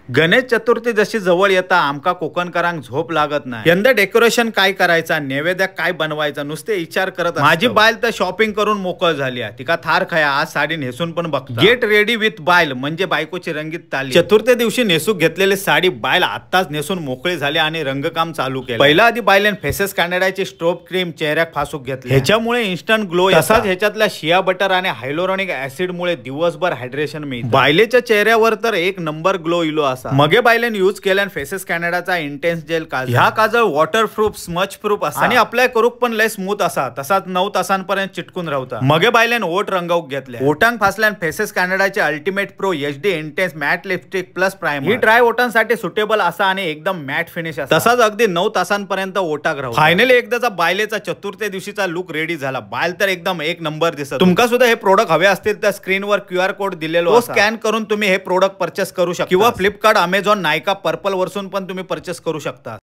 गणेश चतुर्थी जशी जवळ येता आमका कोकणकरांक झोप लागत नाही. यंदा डेकोरेशन काय करायचा, नैवेद्य काय बनवायचा, नुसते विचार करत. माझी बायल तर शॉपिंग करून मोकळ झाली आहे. तिका थार खया आज साडी नेसून पण बघ. गेट रेडी विथ बायल म्हणजे बायकोची रंगीत ताली. चतुर्थी दिवशी नेसूक घेतलेली साडी बायल आत्ताच नेसून मोकळी झाली आणि रंगकाम चालू केलं. पहिला आधी बायलेन फेसेस कॅनडाची स्ट्रोब क्रीम चेहऱ्याक फासूक घेतली. ह्याच्यामुळे इन्स्टंट ग्लो, तसाच ह्याच्यातल्या शिया बटर आणि हायलोरॉनिक ऍसिड मुळे दिवसभर हायड्रेशन मिळतं. बायलेच्या चेहऱ्यावर तर एक नंबर ग्लो इलो असा. मगे बायलेन यूज केल्यान फेसेस कॅनडाचा इंटेन्स जेल काजळ. ह्या काजळ वॉटर प्रूफ, स्मच प्रूफ असा आणि अप्लाय करूक पण लय स्मूथ असा, तसाच 9 तासांपर्यंत चिटकून राहता. मगे बायलेन ओठ रंगवूक घेतले. ओठांक फासल्यान फेसेस कॅनडाचे ultimate pro HD intense matte lipstick plus primer. ही ड्राय ओठांसाठी सुटेबल असा आणि एकदम मॅट फिनिश असा, तसाच अगदी 9 तासांपर्यंत ओठाक राहतो. फायनली एकदाचा बायलेचा चतुर्थी दिवशीचा लुक रेडी झाला. बायल तर एकदम एक नंबर दिसत. तुमका सुद्धा हे प्रोडक्ट हवे असतील तर स्क्रीनवर क्यूआर कोड दिलेलो, स्कॅन करून तुम्ही हे प्रोडक्ट परचेस करू शकता किंवा फ्लिपकार्ट, अमेझॉन, नायका, पर्पल वरसून पण तुम्ही परचेस करू शकता.